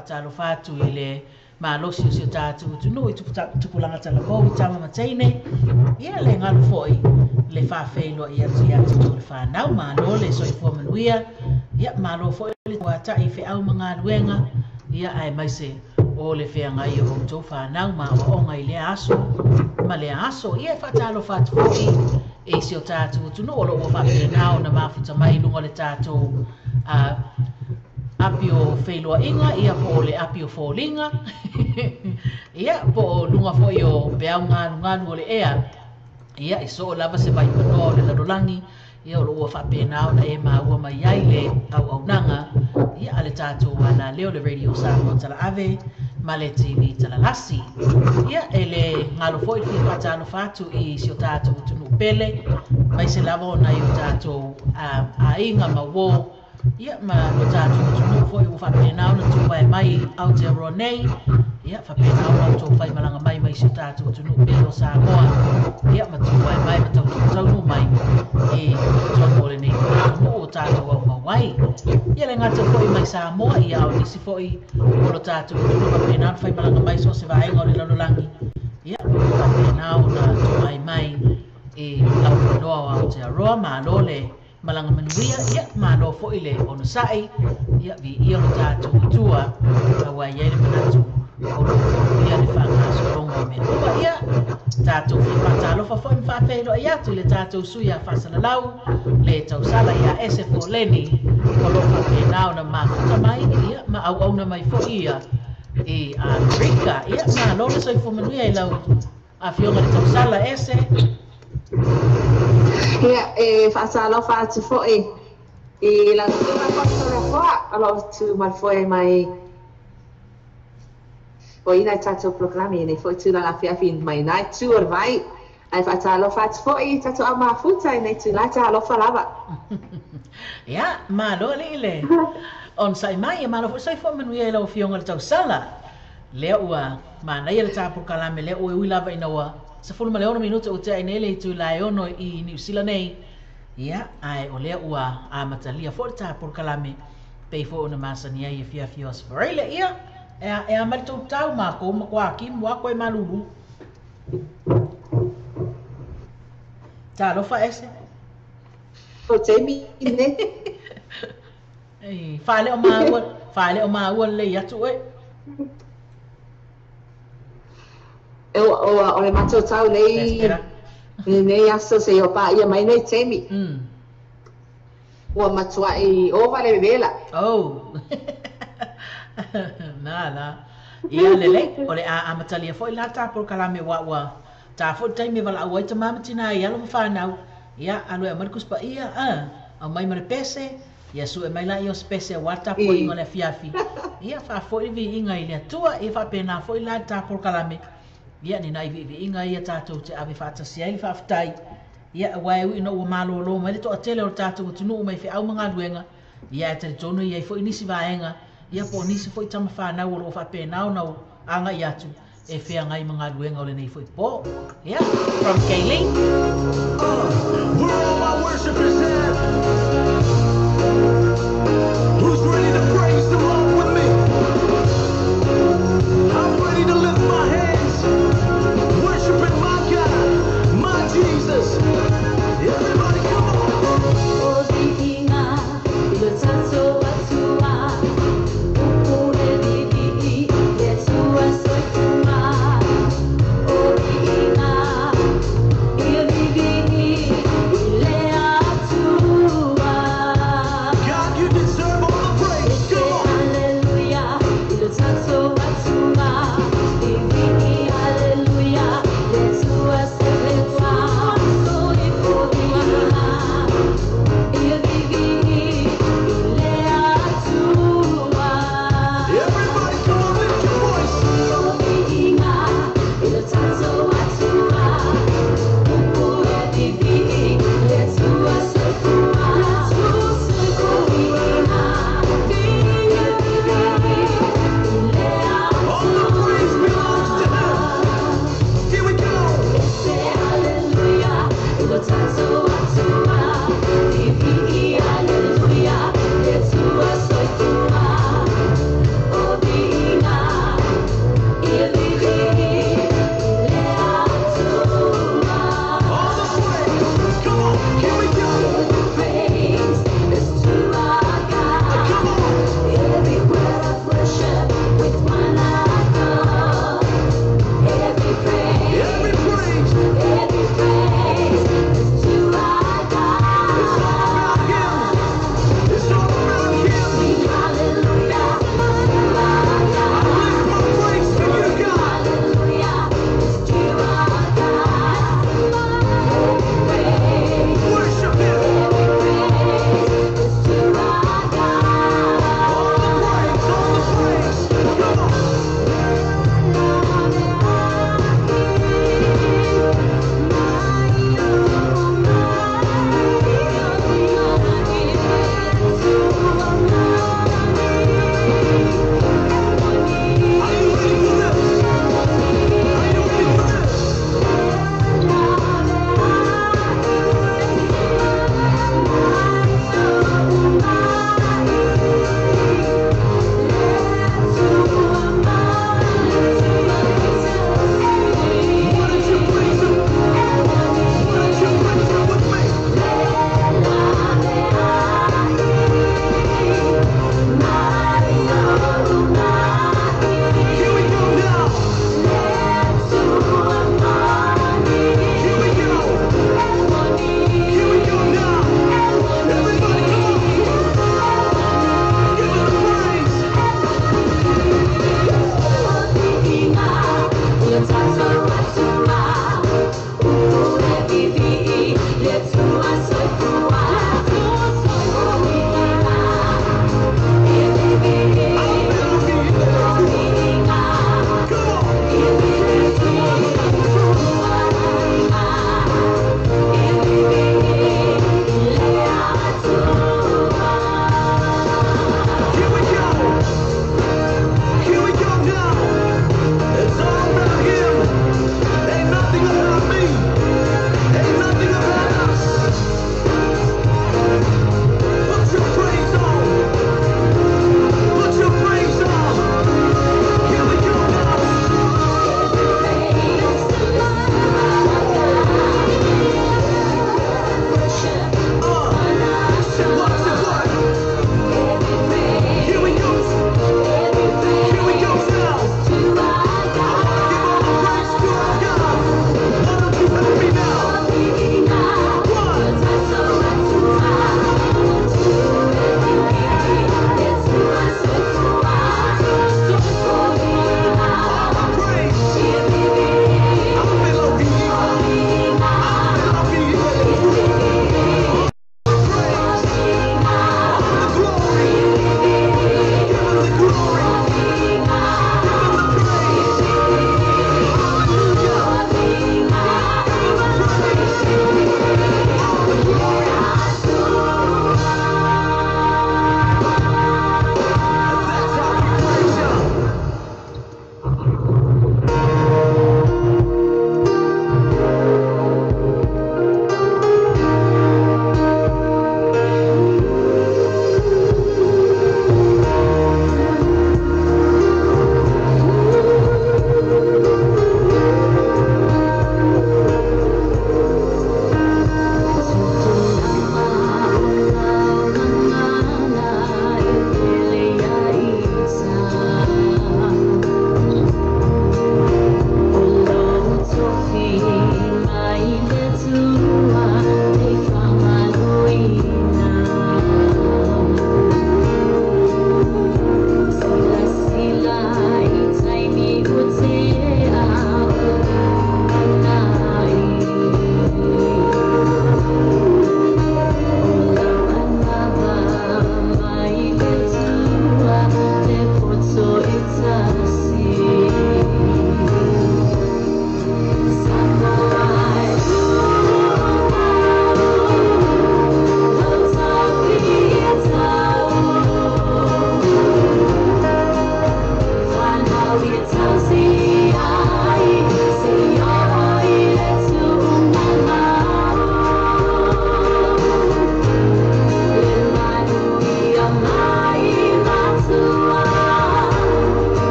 Faatalofa atu i le malosi o si o tatou atunuu i tupulaga talavou i tama ma teine. Ia le galu foi le faafeiloai atu ia te outou le fanau. Malo le soifua manuia. Ia malo foi le tauatai i feau ma galuega. Ia aemaise o le feagai o outou fanau ma aoaoga i lea aso ma lea aso. Ia e faatalofa atu foi i si o tatou atunuu o lo o ua faapena ona mafuta mai i luga o le tatou api o feiloaiga, ia po o le api o foliga, ia po o luga foi o peau galugalu o le ea, ia i soo lava se vaipanoa o le lalolagi, ia o lo o ua faapena ona e maua mai ai le auaunaga, ia a le tatou alaleo le Radio Samoa Talaave ma le TV Talalasi. Ia e le galo foi le fia faatalofa atu i si o tatou atunuu pele, aemaise lava o nai o tatou aiga ma uo, ia ma lo tatou atunuu foi ua faapena ona tuvae mai i Aotearoa nei, ia faapena ona outou faimalaga mai mai si o tatou atunuu pele o Samoa, ia ma tuvae mai ma taunuu mai i totonu o lenei foi atunuu o tatou aumau ai. Ia le gata foi mai Samoa, ia a o nisi foi o lo tatou atunuu faapena ona faimalaga mai so o se vaega o le lalolagi, ia faapena ona tuvae mai i laupanoa o Aotearoa. Malo le malaga manuia, ia malo foi le onosai, ia viia lo tatou Atua, aua e i ai le manatu o lo o manuia le faagasologa o mea uma. Ia tatou fia faatalofa foi ma faafeiloai atu i le tatou sui a faasalalau le tausala ia Ese Foleni o lo o faapena ona mafuta mai, ia ma auauna mai foi ia i Amerika. Ia malo le soifua manuia i lau afioga le tausala Ese. Ia, e faatalofa atu foi i lau Afioga Toleafoa o lo o tu mai foe mai o i nai tatou polokalame i nei foi tulaga afiafi mai nai tu o le vai. Ae faatalofa atu foi i tatou au mafuta i nei tulaga, talofa lava. Ia, malo alii le onosai mai, ia malo foi soifua manuia i lau Afioga le tausala. Lea ua manaia le ta polokalame lea ua ui lava ina ua 16 minute ua tea nei le itula e 6 i Niu Sila nei. Ia, ae o lea ua amatalia foi le ta polokalame pei foi ona masani ai e fiafia o Aso Faraile. Ia, e a mai le tou tau mākou ma koa kimu a koe malulu. Talofa Ese. O taimi nei. Ei, faale o maua lelei atu oe. E o le matou tau nei nei aso se o pa ia mai nei taimi. Ua matuai ova le vela. Oh. Na la. Ia lelei, o le a amatalia foi la ta polokalame wa ua ta foi taimi valaau ai tama ma tina i alo ma fanau. Ia alu e aumai le kusipaia, aumai ma le pese. Ia sue mai la ia o se pese aua le tapuaiga o le afiafi. Ia faafoi le viiga i le Atua. Ia faapena foi la le ta polokalame. Ia ni nai viiviiga ia tatou te ave faatasi ai le faafetai. Ia aua e ui ina ua malōlō mai le toatele o le tatou atunuu mai feau ma galuega. Ia e talitonu e i ai foi nisi vaega, ia po o nisi foi tama fanau o lo o faapena ona agai atu e feagai ma galuega o lenei foi po. Ia, from Kayleen. Where all my worshipers at? Who's ready to praise the Lord with me? I'm ready to lift my hands, worshiping my God, my Jesus. Everybody come on. O viiga i lo tatou Atua, upu le vivii i le Atua soifua. O viiga i vivii i le Atua. God, you deserve all the praise.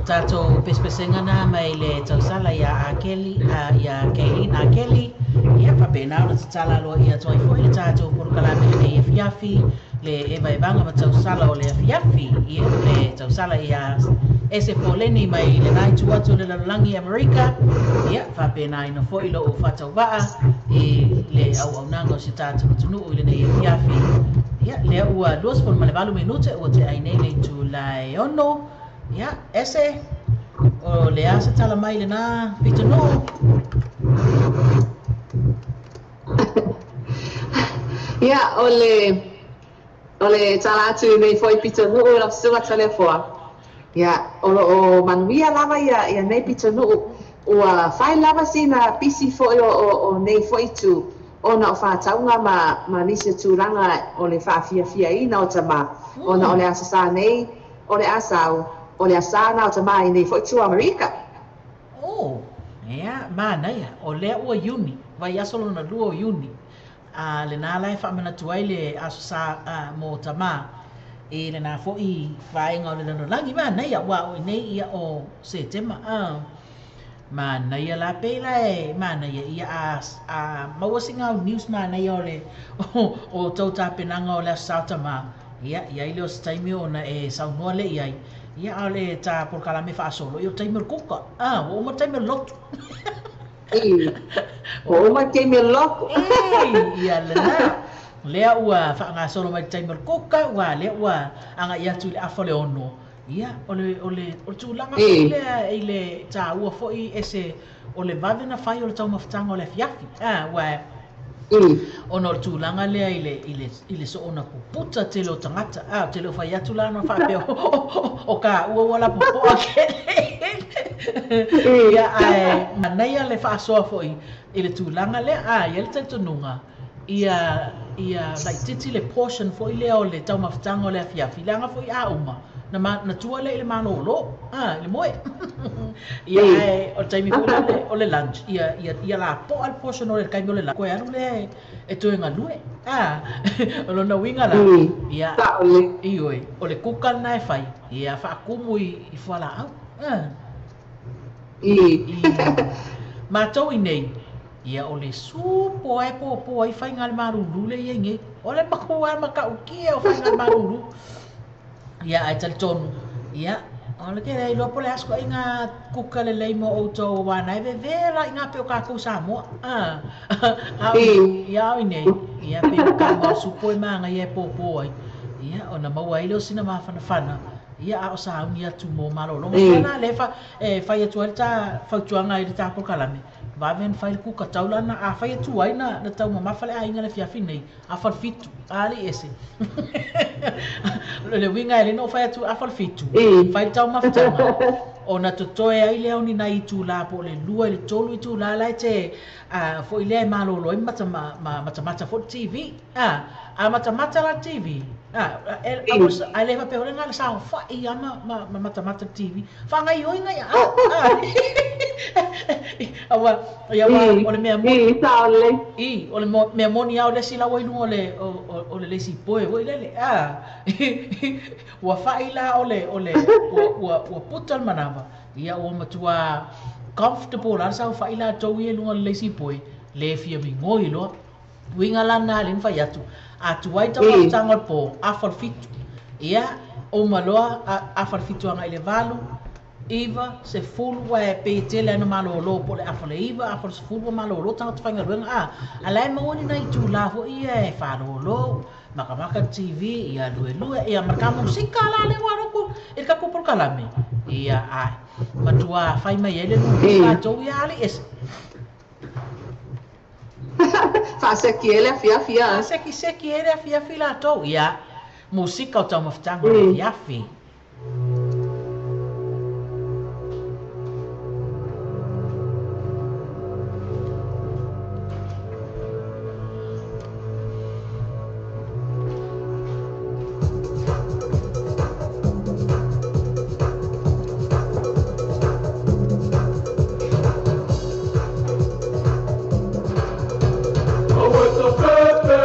Tatou pesepesega na mai le tausala ia Akeli, ia Kaylin Akeli. Ia faapena ona tatala aloaia atu ai foi le tatou polokalame i lenei afiafi, le evaevaga ma tausala o le afiafi. Ia le tausala ia ese Poleni mai lena itu atu o le lalolagi Amerika. Ia faapena ina foi lou faatauvaa i le auaunaga o se tatou atunuu i lenei afiafi. Ia lea ua 28 minute ua tea ai nei le itula e 6. Ia ese o le a se tala mai lena pitonuu? Ia, o le tala atu i nei foi pitonuu lau susuga Toleafoa. Ia, o loo manuia lava ia nei pitonuu. Ua fai lava sina pisi foi o nei foi itu ona o faatauga ma nisi o tulaga o le faafiafiaina o tamā. Ona o le aso sa nei, o le asau, o le asā na o tamā i nei foi itu Amerika. Oh, ia, manaia. O lea ua Iuni, vaiaso lona lua o Iuni. A lena la e faamanatu ai le aso sa mo tamā i lena foi vaega o le lalolagi. Manaia, ua o i nei ia o Setema. Manaia la pei la e manaia ia a maua siga au news manaia o le o tou tapenaga o le aso sa o tamā. Ia, iai lea o se taimi ona e saunoa le iai. Ia, a o le ta polokalame faasolo, ia o taimi o le kuka. Ah, ua uma le taimi o le lotu. Ua uma le taimi o le lotu. Ei, ia lena. Lea ua faagasolo mai le taimi o le kuka, ua lea ua agai atu i le afa o le 6. Ia, o le tulaga foi lea i le taua foi ese o le vave na fai o le taumafataga o le afiafi. Ah, ua ona o le tulaga lea i le soona puputa tele o tagata. Ah, tele o fai atu la na faapea o ka ua la popoa kele. Ia, ae manaia le faasoa foi i le tulaga lea. Ah, ia le talitonuga ia laitiiti le portion foi lea o le taumafataga o le afiafi, leaga foi a uma na, na tua lea i le malōlō, i le moe. Ia, ae o le taimi foi lea o le lunch, ia lapoa le portion o le taimi o le lunch, koe alu lea e toe galue. O lona uiga la, ia, ioe, o le kuka lena e fai, ia faakumu i fualaau. Matou i nei, ia o le supo ai po ai faiga le malulu le ia nei. O le makua makaukia o faiga le malulu. Ia ai talitonu. Ia, o le ke iloa po le aso ai ngā kuka lelei mo outou wana e vevela i ngā peo kākou Samoa. Ia au i nei. Ia pe ka mau supo e maga ia e pōpō ai. Ia, ona maua ai lea o sina mafanafana. Ia a o sauni atu mo malologa. Ia le fa e fai atu ai le ta fautuaga i le ta polokalame. Vave na fai le kuka taulana a fai atu ai na taumamafa le aiga le fiafi nei. Afa le 7, ali ese. Le uiga e le no fai atu afa le 7. Fai le taumafataga. Ona totoe ai lea o ni nai itulā po o le 2 i le 3 itulā la e te foi lea e malolo ai mata matamata foi le TV. A matamata la le TV. A le faapea ole ngā le saofai ia ma matamata le TV. Faagaioiga ia. Aua ia o le mea moni. I, o le mea moni lava o le isi la ua i luga o le leisi poe foi lele. Ua fai la o le ua puta le manava. Ia ua matua comfortable la le saofai latou ia i luga o le leisi poe. Le fia migoi loa. Uiga la na le na fai atu. A tuai taumafataga o le po, afa le 7. Ia, uma loa afa le 7 agai le 8, 9, 10, ua e pei tele ana malōlō po o le afa le 9, afa le 10 ua malōlō tagata faigaluega. A la e maua ni nai itulā foi ia e fālōlō, makamaka le TV, ia luelue, ia ma le ka musika la le ua loko i le takou polokalame. Ia, ae, matua fai mai ai le lulu tatou ia ali ese. Faaseki ai le afiafi a. Fasekiseki ai le afiafi latou. Ia, musika o taumafataga o le afiafi. Oh, it's a pepe.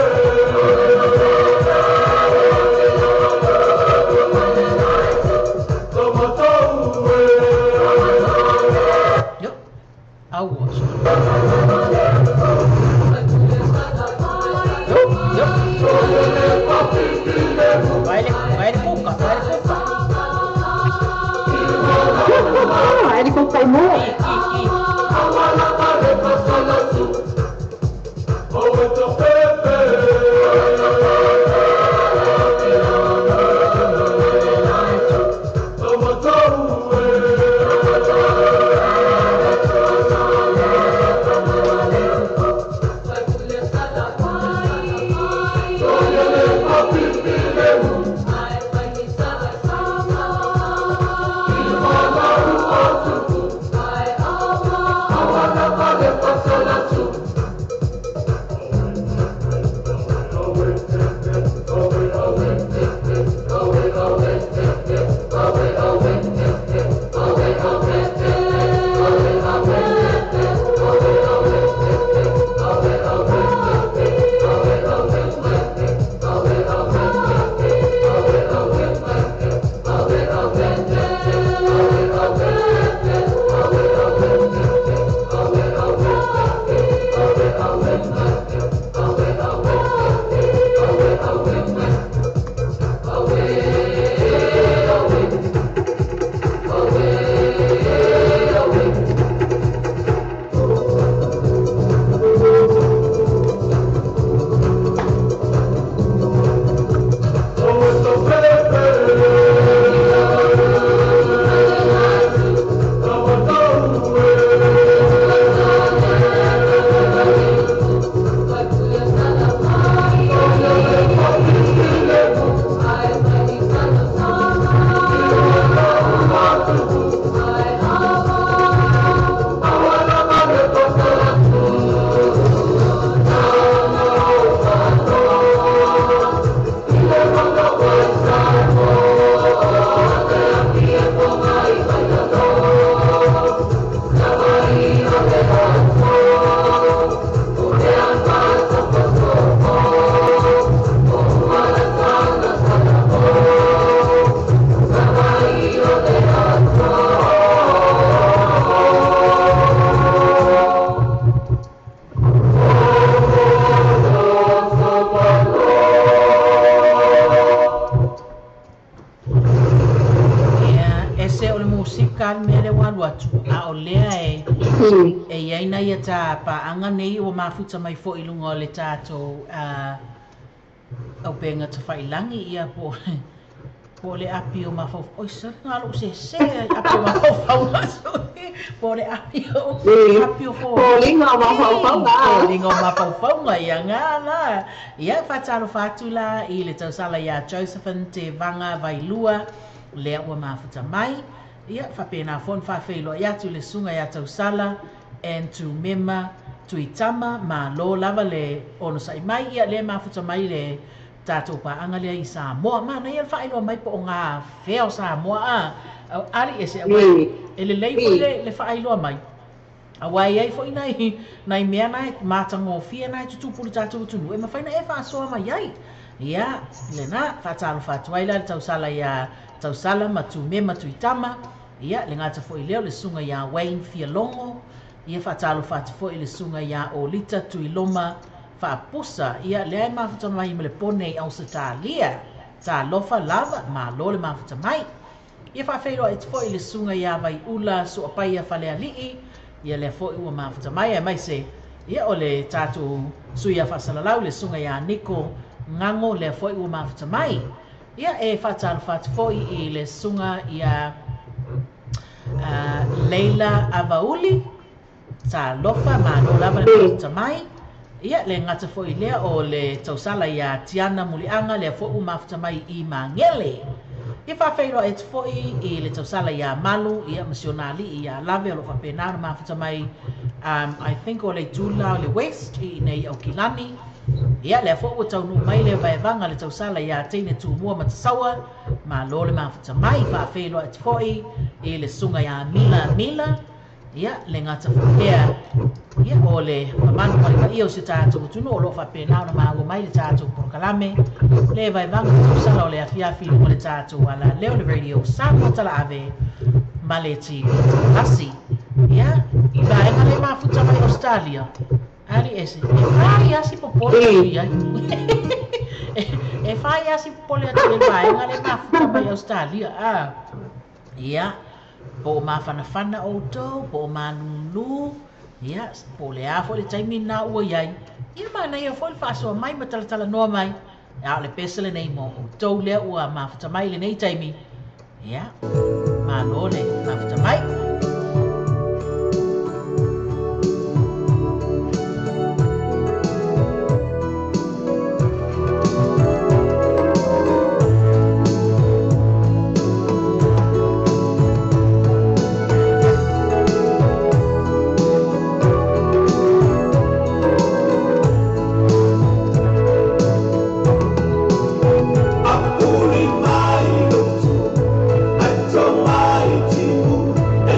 Helikopter. Mafuta mai foi lunga o le tātou au penga te whailangi ia po le api o mawhau oi sa ngā lo se se api o mafaufauga po le api o api o fo linga o mafaufauga po linga o mafaufauga ia ngā la ia whataro whātu la i le tausala ia Josephine te vanga vailua lea ua mafuta mai ia whapena fon whawheilo ia tu le sunga ia tausala and to mema tuitama ma lo lava le ono sai mai ia le mafuta mai le tātou paanga lea i Samoa ma na ia whaeloa mai po o ngā whea o Samoa a ali e se awa e le lei foi le whaeloa mai a wai ai foi nai mea nai mātangofia nai tutupulu tātou tunu e mawhaina e whaasoa mai ai ia le nā whātalo whātuai la le tausala ia tausala matu me matuitama ia le ngāta foi leo le sunga ia Wayne Fialongo ia whātalo whātu le sunga ia Olita Tuiloma whaapusa ia lea mafuta mai me le pone i Ausitalia tā lofa lava ma lo le mafuta mai ia whaawheiro e te foi le sunga ia vai ula suapaia faleali'i ia lea foi ua mafuta mai e mai se ia o le tātou suia whaasalalau le sunga ia Niko Ngango lea foi ua mafuta mai ia e whātalo whātu foi i le sunga ia Leila Avauli tā lofa ma lo lava le mafuta mai ia le ngata foi lea o le tausala ia Tiana Mulianga lea foi u mafuta mai i Mangele ia whawheiro e te foi i le tausala ia Malu ia Masionali ia Lave o lo whapenā mafuta mai I think o le tula o le West i nei au Kilani ia lea foi ua taunu mai le vaevanga le tausala ia Teine Tumua Matasaua ma lo le mafuta mai whawheiro e te foi i le sunga ia Mila Mila ia le ngata whakea ia o le mamanu marika ia o se tātou tunu o lo whapena o na maua mai le tātou porokalame le vaivanga tūsala o le afiafi o le tātou ala leo le radio Samoa Talaave ma le TV Lasi ia i vaenga le mafuta mai Australia ali ese e whai asi popole atu ia e whai asi popole atu le vaenga le mafuta mai Australia ia Po o mafanafana outou, po o malūlū, ia, po o le a foi le taimi lena ua i ai, ia manaia foi le faasoa mai ma talatalanoa mai, a o le pese lenei mo outou lea ua mafuta mai lenei taimi, ia, malo le mafuta mai. Apuli mai lotu, ato mai timu, e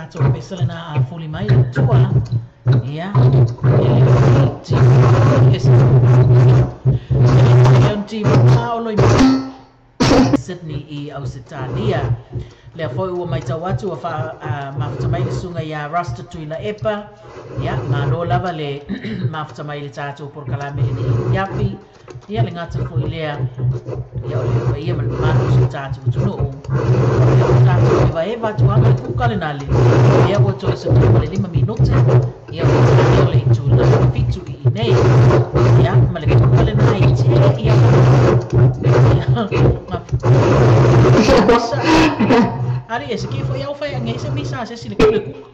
tātou pesa lena a fuli mai le tua. Ia, e le ti ese. E le ti o loi Sydney i Ausitalia. Lea foi ua mai tau atu ua mafuta mai le sunga ia Rasta Tuila Epa. Ia, malo lava le mafuta mai le tātou porokalame le nei iapi. Ia, le ngata foi lea. Ia, o le ia ma le mamalu so tātou atunuu. Ia, o tātou eva eva atu anga le kuka le nale. Ia, ua toe sa tū ma le 5 minute. Ia, ua tātou le itu la fitu i nei. Ia, ma le kuka le nai te ia. Ari, ese ki foi au fai ange se misa se sile kule kuka.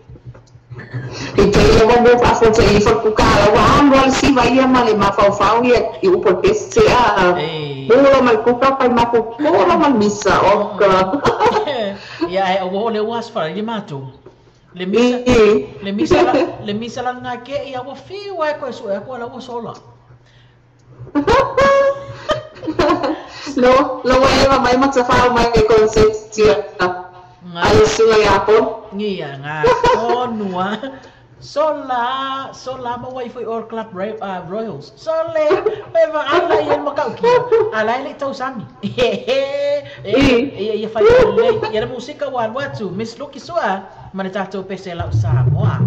I te ia mo fa fo te i fo kuka la wa ando al si vai ia ma le mafaufau ia i upo pese a. Polo mal kuka pai ma polo mal misa o ka. Ia e o le was fa le mato. Le misa la nga ke ia wa fi wa ko so e ko la wa sola. Lo lo wa mai matafau mai ko se tia. Ai sua ia po. Ngia nga onua. Sola sola ma wai foi or club Royals. Sole me va ala ia makau ki. Ala ile tau sami. E ia fai le ia la musika wa watu Miss Lucky sua ma le tatou pese la Samoa.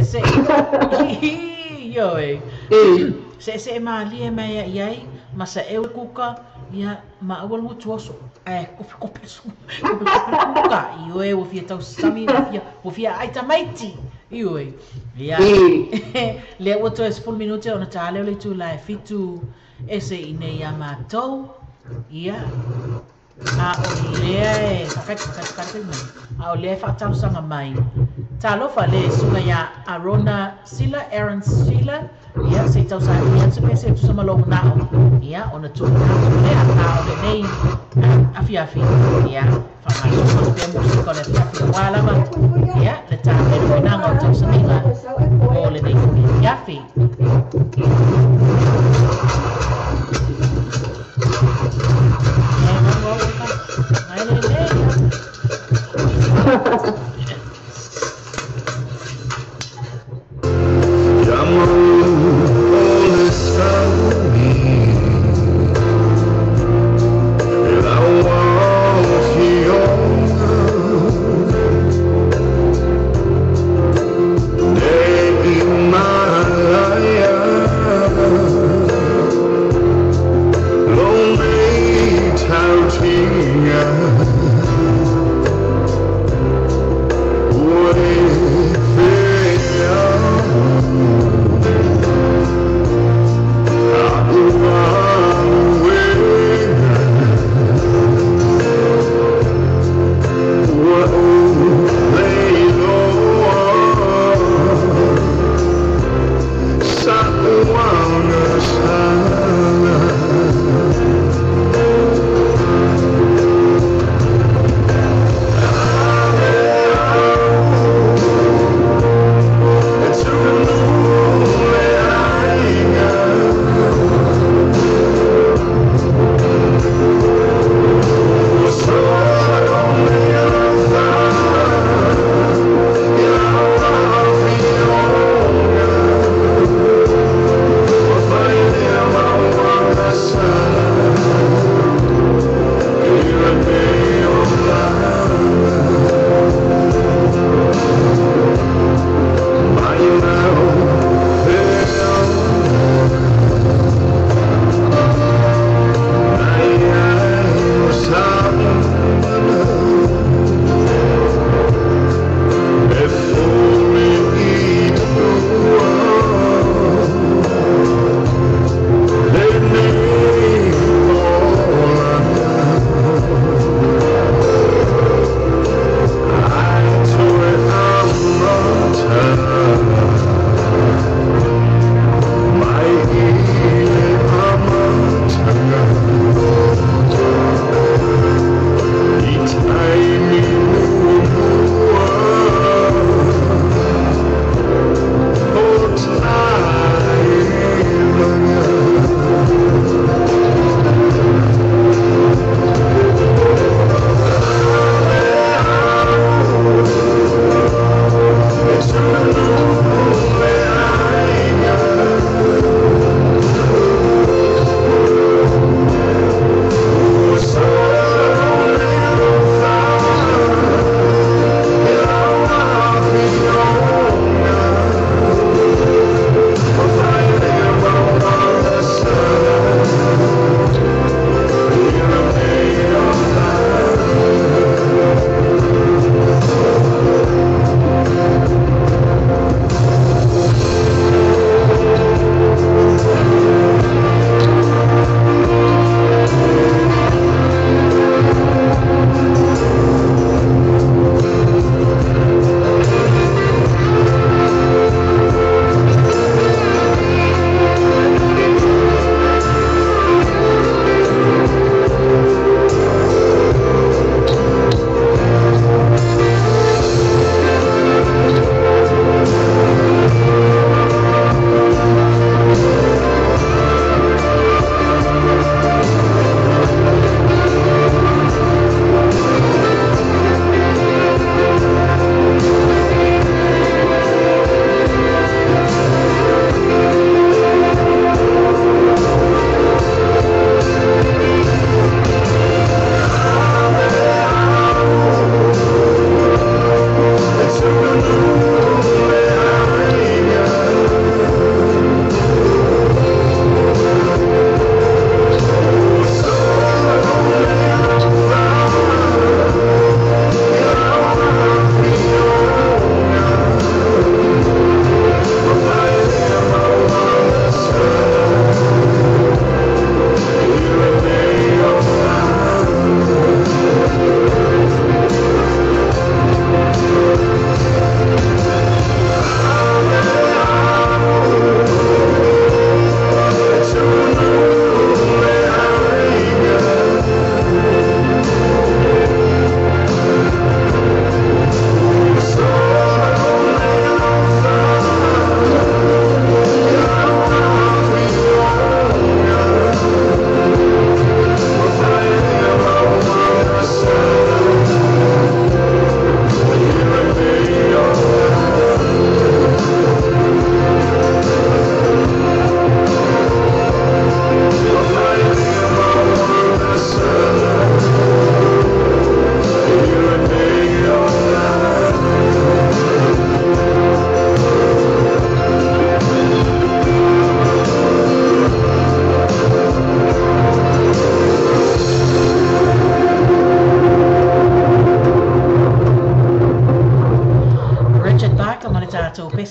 Se yo se se ma lie mai iai ma sa e kuka ia ma awal mo tuoso e kope su kuka io e o fia tau sami o fia ai tamaiti io e ia le o to es full minute ona tale le tu la fitu ese ine ia matou ia a o le fakat mai a o le fa tau sanga mai Talofa le suga ia Arona Sila, Aaron Sila, ia se i tausaili atu pe se tusa ma lou manao, ia ona tuuina atu lea a o lenei afiafi, ia faagasolo atu pea musika o le afiafi auā lava, ia le tapenapenaga o tausaniga mo lenei foi afiafi. Ia e malu au ka ngai le lei.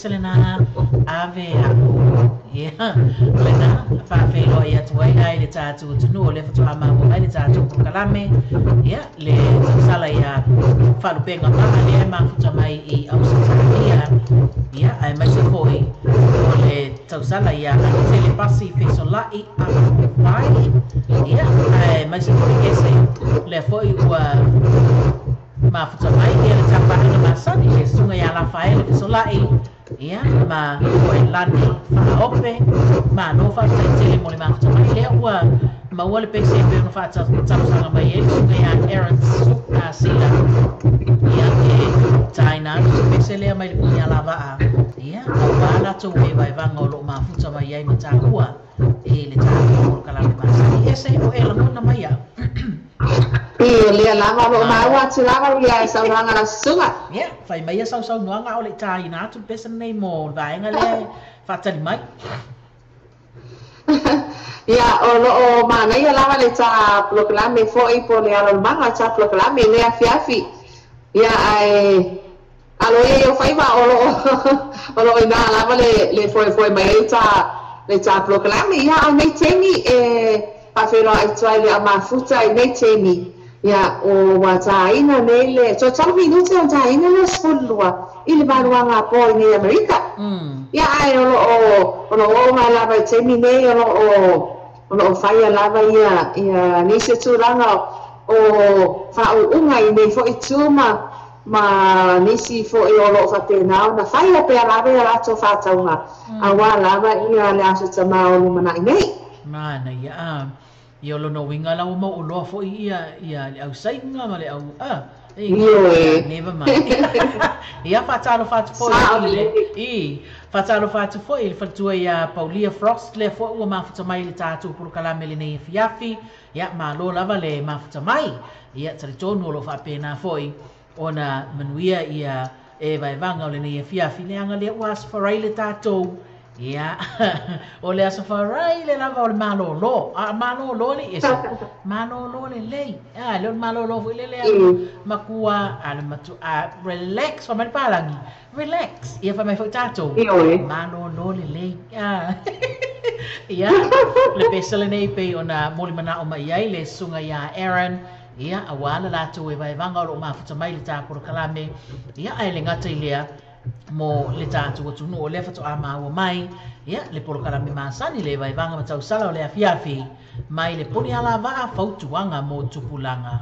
pese lena ave a'u. Ia, o lena faafeiloai atu ai ai le tatou atunuu o lea faatoa maua mai le tatou polokalame. Ia, le tausala ia faalupega maa lea e mafuta mai i Ausetalia. Ia, aemaise foʻi o le tausala ia Anitele Pasi fesolaʻi apai. Ia, aemaise foʻi kese lea foʻi ua mafuta mai ia le tapaʻaga masani le susuga iā Lafaele fesolaʻi. Ia, ma Koelani faaope malo faafetaitele mo le mafuta mai lea ua maua le pese e pei ona faatalosaga mai ai le susuga iā Aaron Sila. Ia, e taina atu se pese lea mai le puni alava'a. Ia, auā latou evaevaga o loo mafuta mai ai Mataaua e le tatou polokalame masani. Ese o e lagona mai a'u. I lea lava o loo maua atu lava ia saunoaga lau susuga. Ia, fai mai ia sausaunoaga o le tāina atu le pese lenei mo le vaega lea e faatali mai. Ia, o loo manaia lava le tā polokalame foʻi po o le alolumaga o le tā polokalame i lenei afiafi. Ia, ae alo ia i ou faiva o loo o loo iná lava le foefoe mai ai tā le tā polokalame. Ia, a o nei taimi e faafeiloai atu ai le aumafuta i nei taimi. Ia, o ua tāina nei le toe tolu minute ona tāina lea 12 i le valuaga po i nei Amerika. Ia, ae o loo o loo oo mai lava i taimi nei o loo o loo faia lava ia ia nisi o tulaga o faauuga i nei foʻi tu ma nisi foʻi o loo faapena ona faia pea lava ia latou faatauga auā lava ia le aso tamā o lumanaʻi nei. Manaia a ia o lona uiga la ua mauoloa foʻi ia ia le ausaiga ma le au a e Ioe. Never mind. Ia, faatalofa atu foʻi Sao i le lelei. I faatalofa atu foʻi i le faletua iā Paulia Frost lea foʻi ua mafuta mai i le tatou polokalame lenei afiafi. Ia, malo lava le mafuta mai. Ia, talitonu o loo faapena foʻi ona manuia ia e vaevaga o lenei afiafi leaga lea ua asofarai le tatou. Ia, o le asofarai le lava o le malōlō. A malōlō le ese malōlō lelei. A le o le malōlō foʻi le lea makua a le matu a relax fa mai le palagi relax. Ia, fai mai foʻi tatou Ioe. malōlō lelei. A ia, le pese lenei pei ona molimanao mai ai le susuga iā Aaron. Ia, auā le latou e vaevaga o loo mafuta mai le tā polokalame. Ia, ae le gata i lea mo le tatou atunuu o lea faatoa maua mai ia le polokalame masani le vaevaga ma tausala o le afiafi mai le puni alavaa fautuaga mo tupulaga.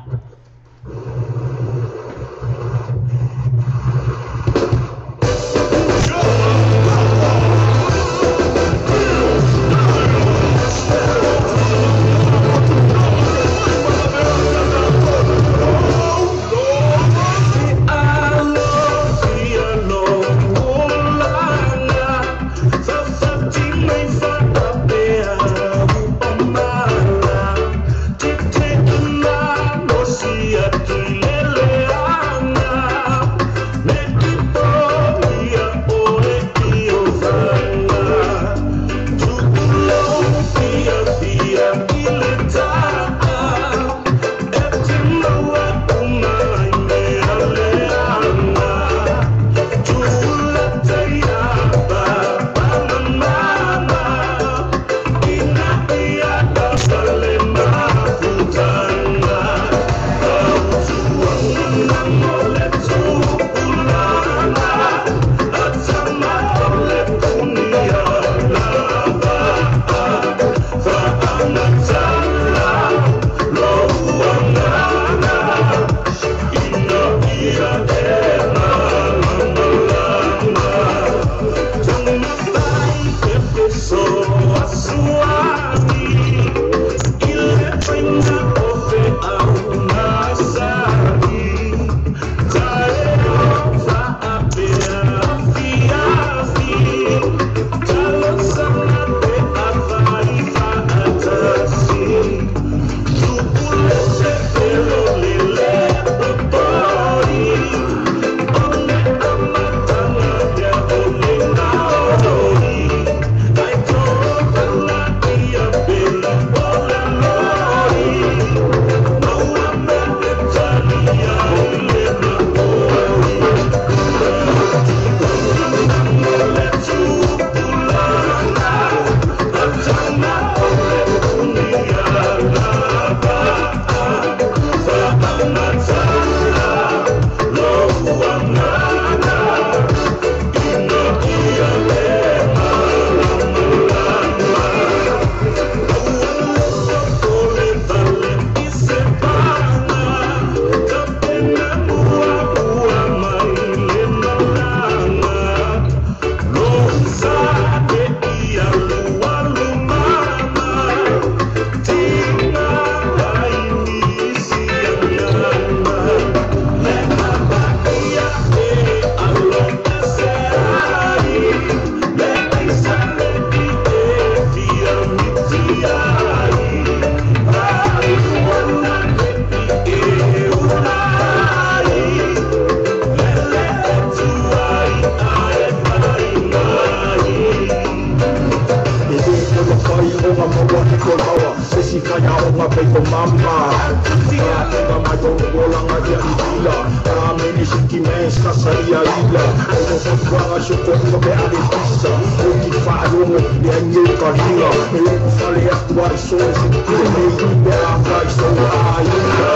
mama. Tonga mai kono olanga ia i ila. Amene siki me sasa ia ila. Ono fatuanga soko unga pe ale pisa. O ki whaarongo le angi o ka ringa. Me uku whale atu ai so e se kure nei i pe a kai so a ila.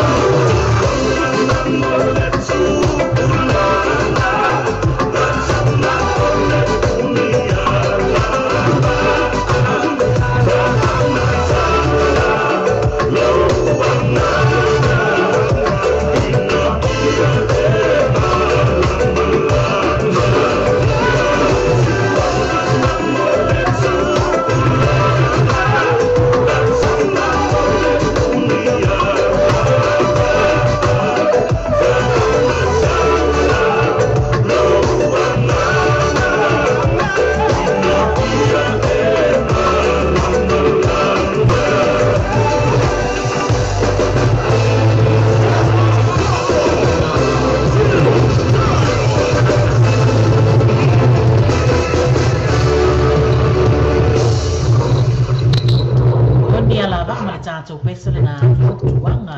Tatou pese lena fautuaga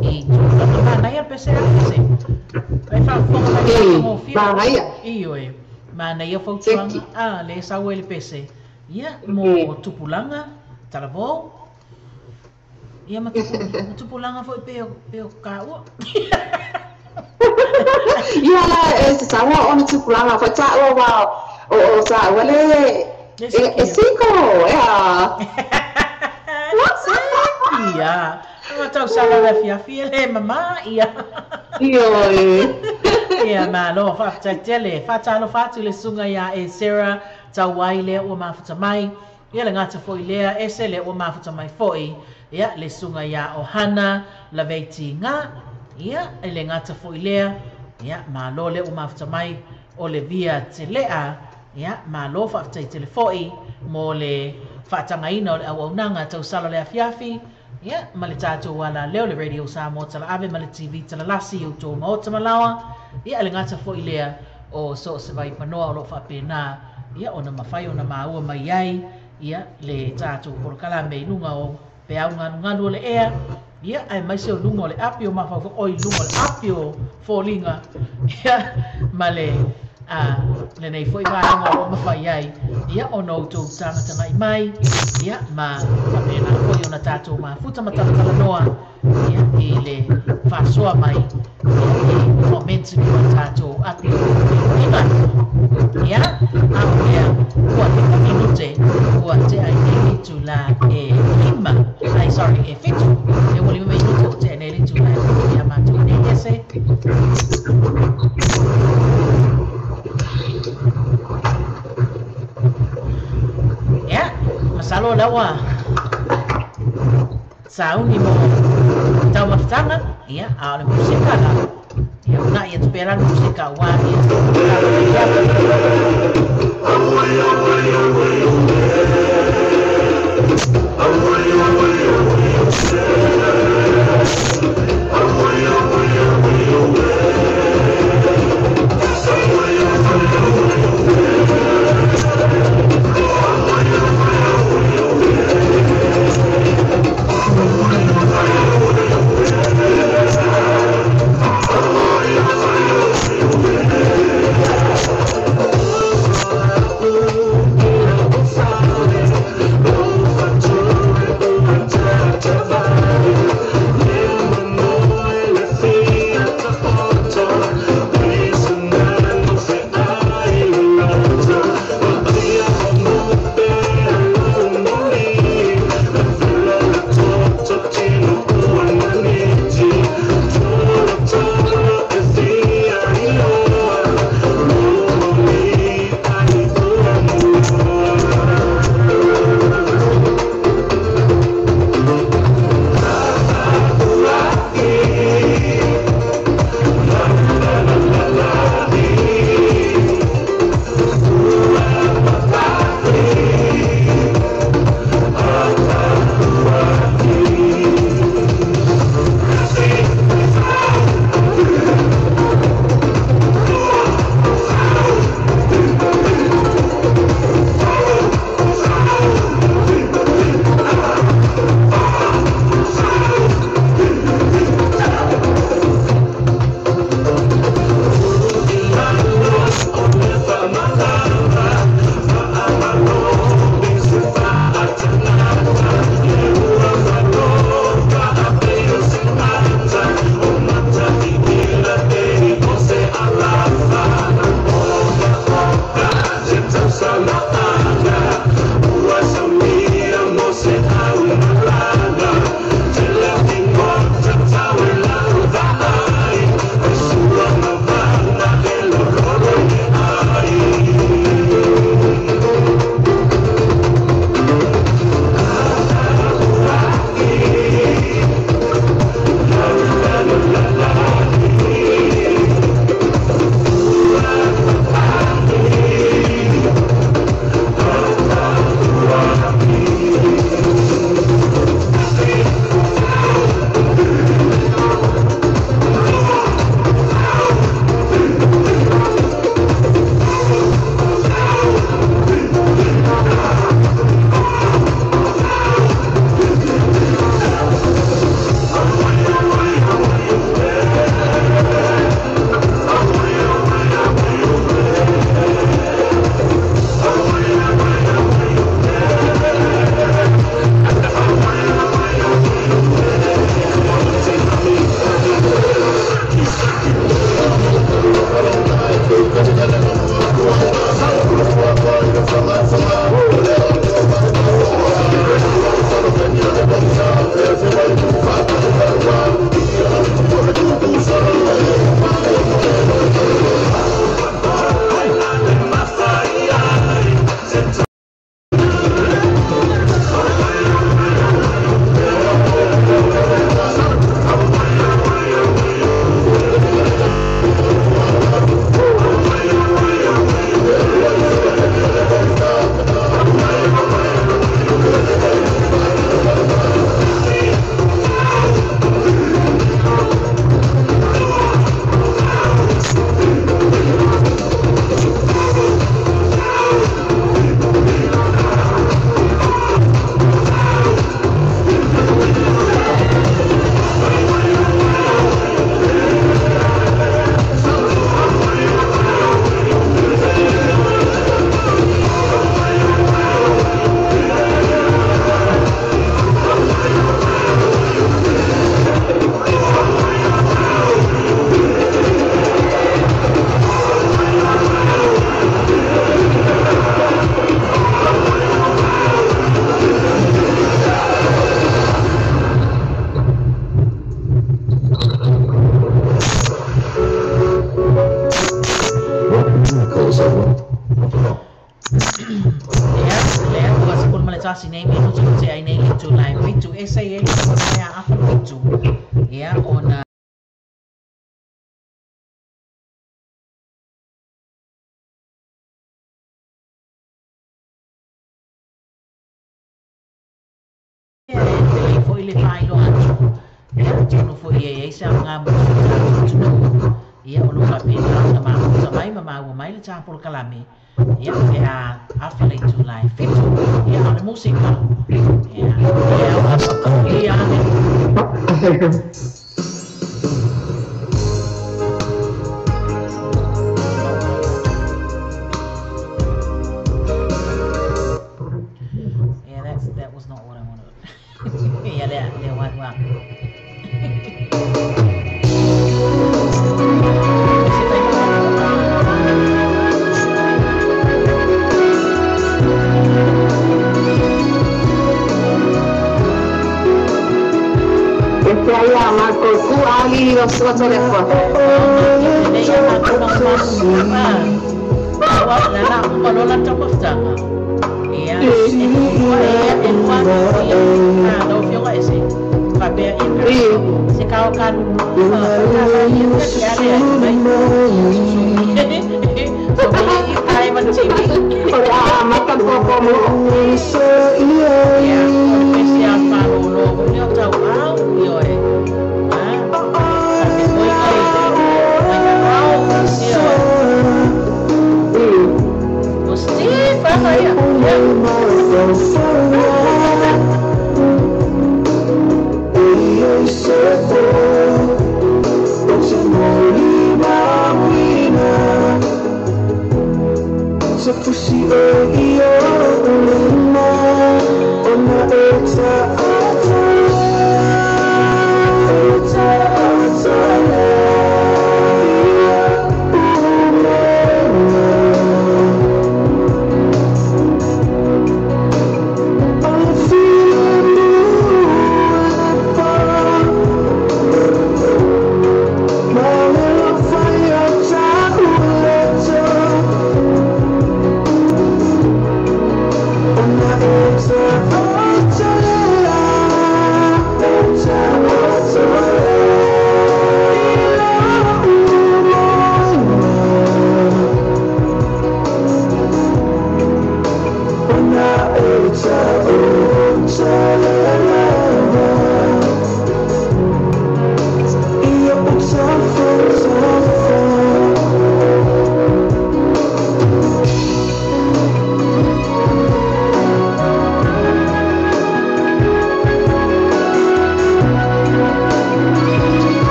i tulaga manaia le pese a pese e faafofoga mai gofie manaia ioe manaia fautuaga a le sau ai le pese ia mo tupulaga talavou ia ma tupulaga foʻi pe o kaua. Ia la e saua ona tupulaga foʻi taʻua wa o saua le e siko ea. Ia, ma tau sala le fiafia le mama ia. Ioe. Ia malo faafetai tele faatalofa atu le susuga iā e Sarah tauai lea ua mafuta mai. Ia le gata foʻi lea ese lea ua mafuta mai foʻi. Ia le susuga iā Ohana Laveitiga. Ia e le gata foʻi lea. Ia malo lea ua mafuta mai o le via telea. Ia malo faafetai tele foʻi mo le faatagaina o le auaunaga tausala le afiafi. Ia ma le tatou ala leo le Radio Samoa Talaave ma le TV Talalasi o tou maota malaoa. Ia le gata foʻi lea o so o se vaipanoa o loo faapena ia ona mafai ona maua mai ai ia le tatou polokalame i luga o peau galugalu o le ea. Ia ae maise o luga o le api o mafaufau oi luga o le api o foliga. Ia ma le lenei foʻi vaega o loo mafai ai ia ona outou tagatagai mai. Ia ma faapena foʻi ona tatou mafuta ma talatalanoa ia i le faasoa mai ia i comments i tatou api o ina. Ia a o lea ua 5 minute ua tea i nei le itulā e 5 ai sorry e 7 e ua 5 minute ua tea i nei le itulā e 7 ia matou nei ese. Ia, masalo laua sauni mo taumafataga. Ia, a o le musika la. Ia, una ia tupea la musika uā ia.